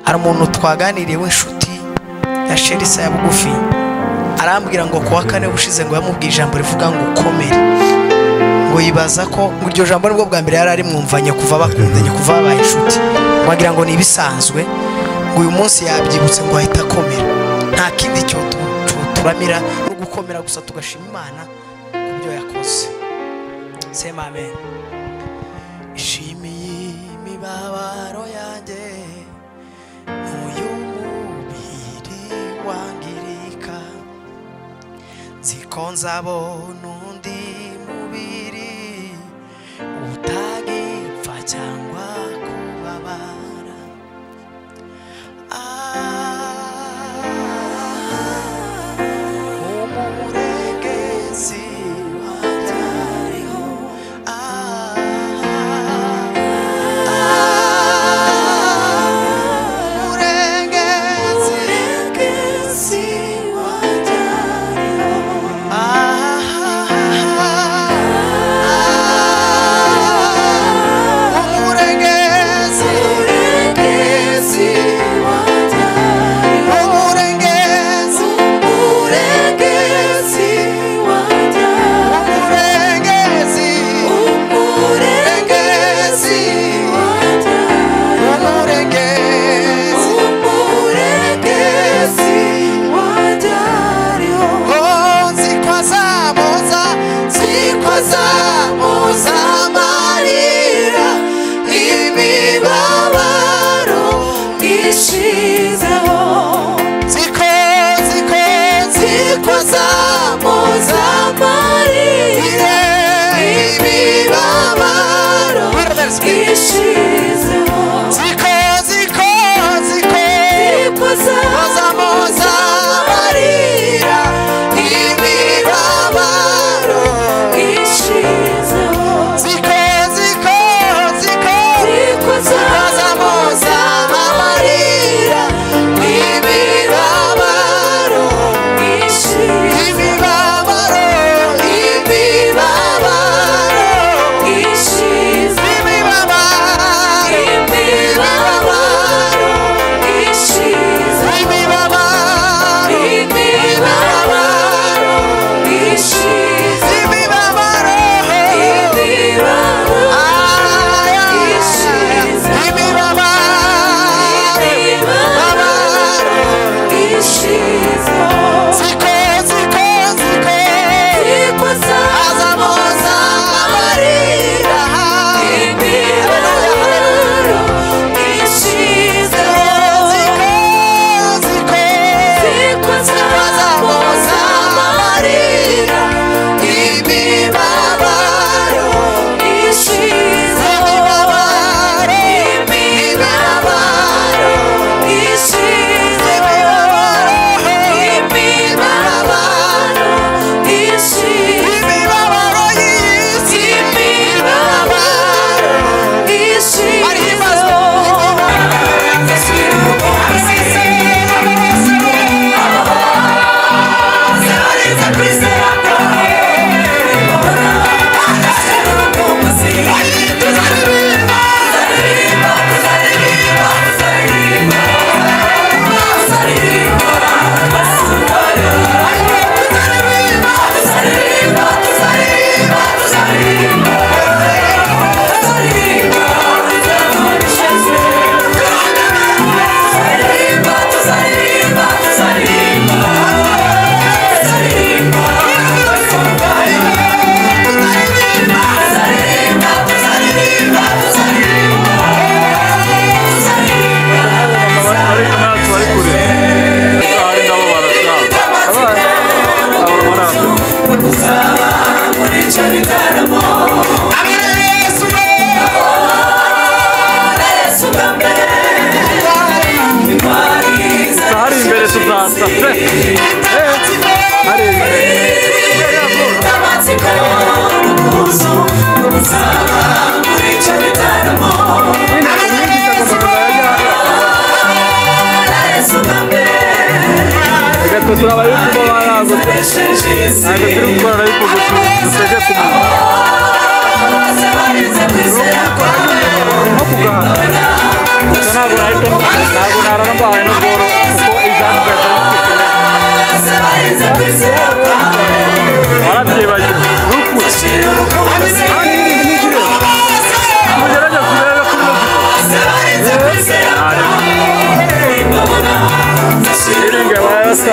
Hari umuntu twaganiriye w'inshuti ya Sherisa ya bugufi, arambwira ngo kuwa kane bushize ngo yamubwiye ijambo rivuga ngo komere, ngo yibaza ko ngo iryo jambo nibwo bwa mbere yari ari mwumvanye kuva bakundanye, kuva babaye inshuti, wagira ngo ni ibisanzwe, ngo uyu munsi yabyibutse ngo ahita akomera. Nta kindi cyo turamira no gukomera gusa, tugashima Imana ku byo yakoze. Sema amen. Ishimiye imibabaro yanjye n'uyu mubiri wangirika, nziko nzabona undi mubiri utagipfa cyangwa kubabara. Umurengezi wanjye ariho, umurengezi wanjye ariho, umurengezi wanjye ariho, umurengezi wanjye umurengezi wanjye umurengezi wanjye ariho. Nziko azamoza amarira, imibabaro ishizeho, nziko azamoza amarira, imibabaro ishizeho, nziko azamoza amarira, imibabaro ishizeho, nziko azamoza amarira, imibabaro imibabaro ishize, imibabaro ishize, imibabaro ishize, imibabaro ishize, imibabaro ishize, nziko azamoza amarira, imibabaro ishize, nziko azamoza amarira, imibabaro ishize, imibabaro ishize, imibabaro ishize, imibabaro y'isi, imibabaro ishize. Hari imbere tuzasa hari imbere. Reka turabaye kuba baragutse, ntabwo turi gukora ariko dutege ku muntu nko kugahaza. Ntabwo nahita, ntabwo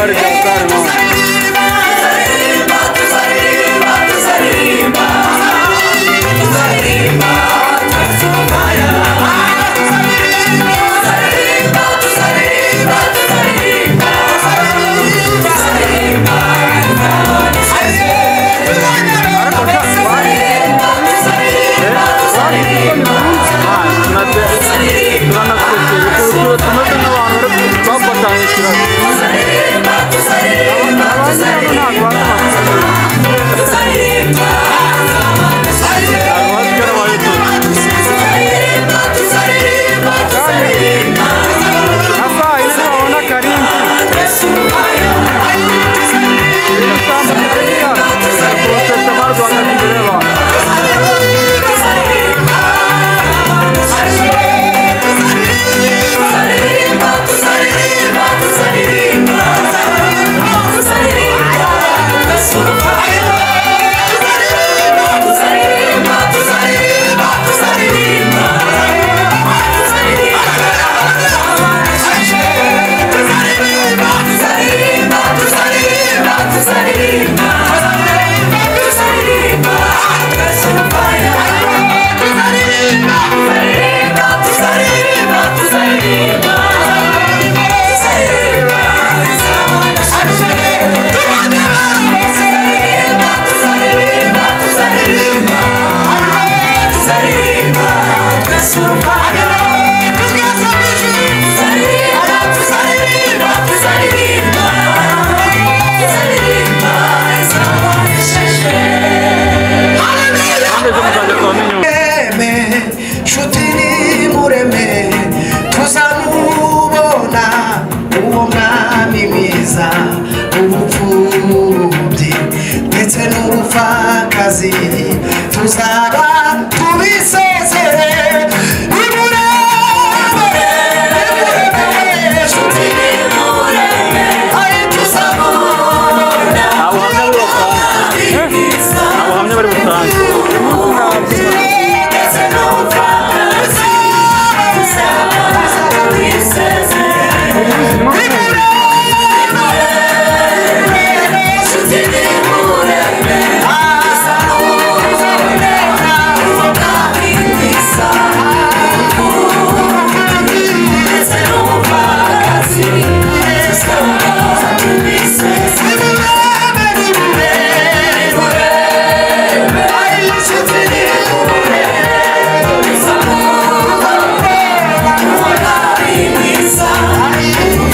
Hatari hatari mama. Tuzaba tubisezere nimurebe nshuti nimurebe ayi tuzabona Abuhamya bari butange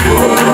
Thank you.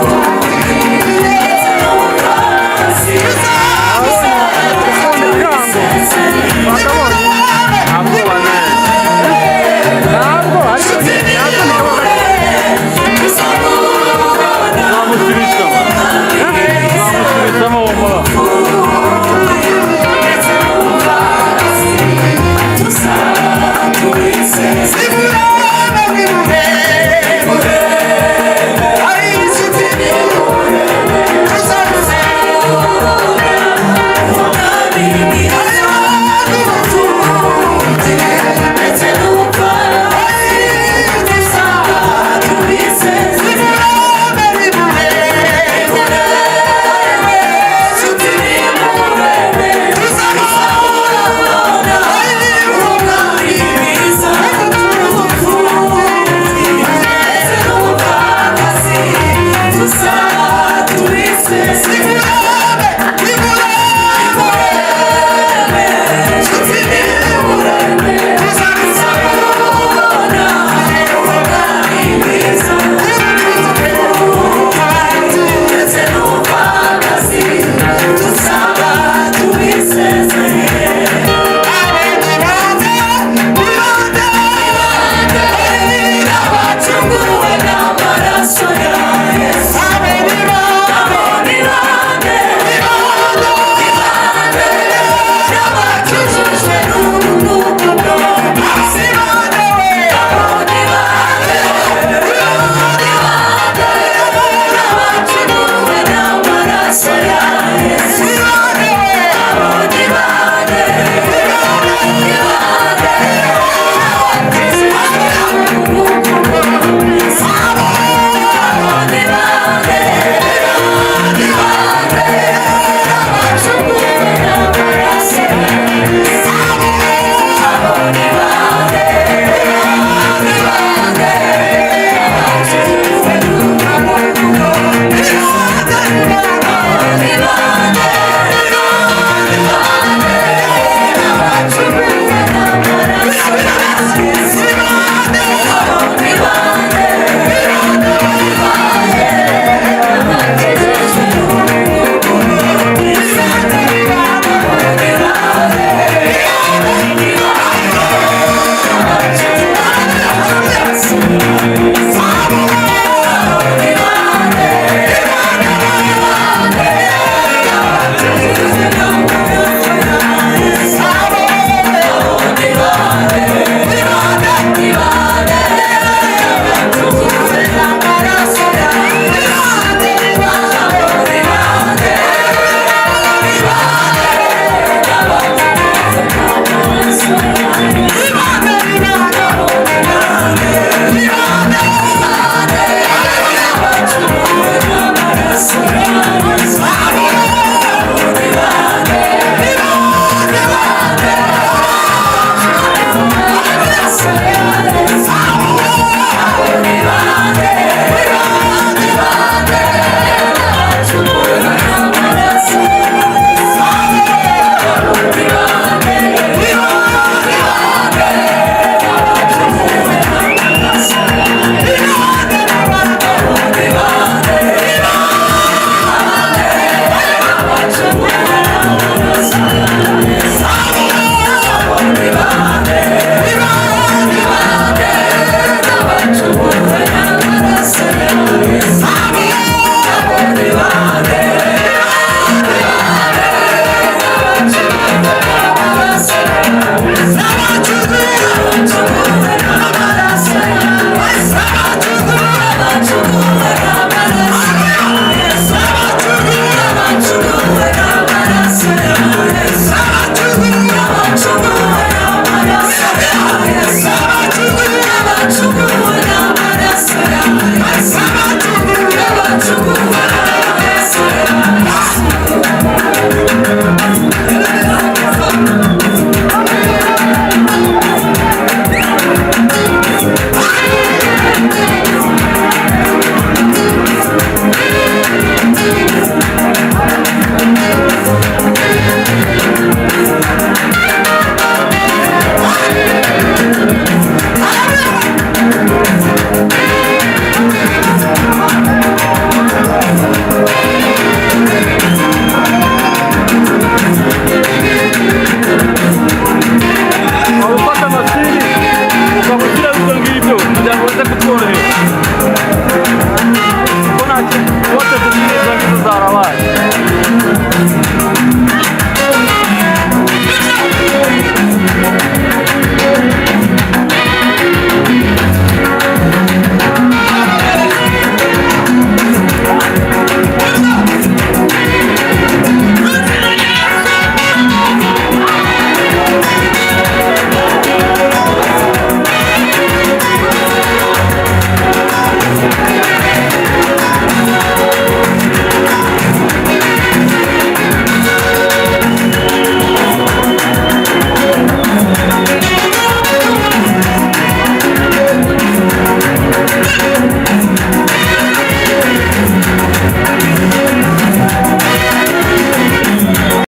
Thank you.